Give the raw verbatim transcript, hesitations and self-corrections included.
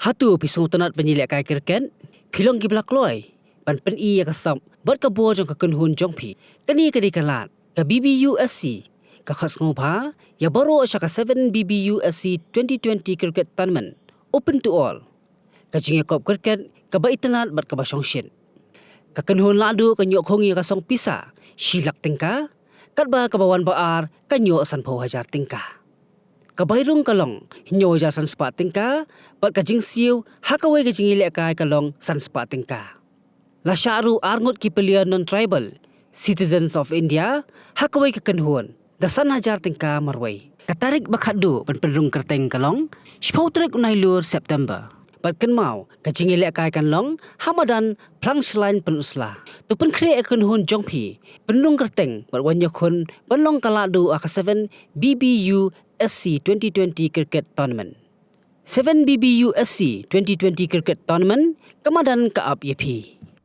Hato phi sngewtynnad ban ïalehkai cricket? Phi long kiba la kloi ban pyni ïa ka sap bad ka bor jong ka kynhun jong phi. Kane ka dei ka lad ka B B U S C, ka khot sngewbha ïa baroh sha ka seven B B U S C twenty twenty Cricket Tournament, open to all. Ka jingïakop cricket kaba itynnad bad kaba shongshit. Ka kynhun Lahduh kan ïoh khung ïa ka song pisa shi lak tyngka, katba kaba wan ba ar kan ïoh sanphew hajar tyngka. Ka bai rung ka long hynñiew hajar san spah tyngka, bad ka jingsiew ha kawei ka jingïalehkai ka long san spah tyngka. La shah ruh ar ngut ki player non-tribal, citizens of India, ha kawei ka kynhun, da san hajar tyngka marwei. Ka tarik ba khatduh ban pynrung kyrteng ka long shiphew tarik u Nailur, September. Bad kynmaw, ka jingïalehkai kan long ha madan Plang Shlain, Pynursla. To pynkhreh ïa ka kynhun jong phi, pynrung kyrteng bad wan ïakhun ban long ka Lahduh ha ka seven B B U S C twenty twenty Cricket Tournament. Seven B B U S C twenty twenty Cricket Tournament, ka madan ka ap ïa phi.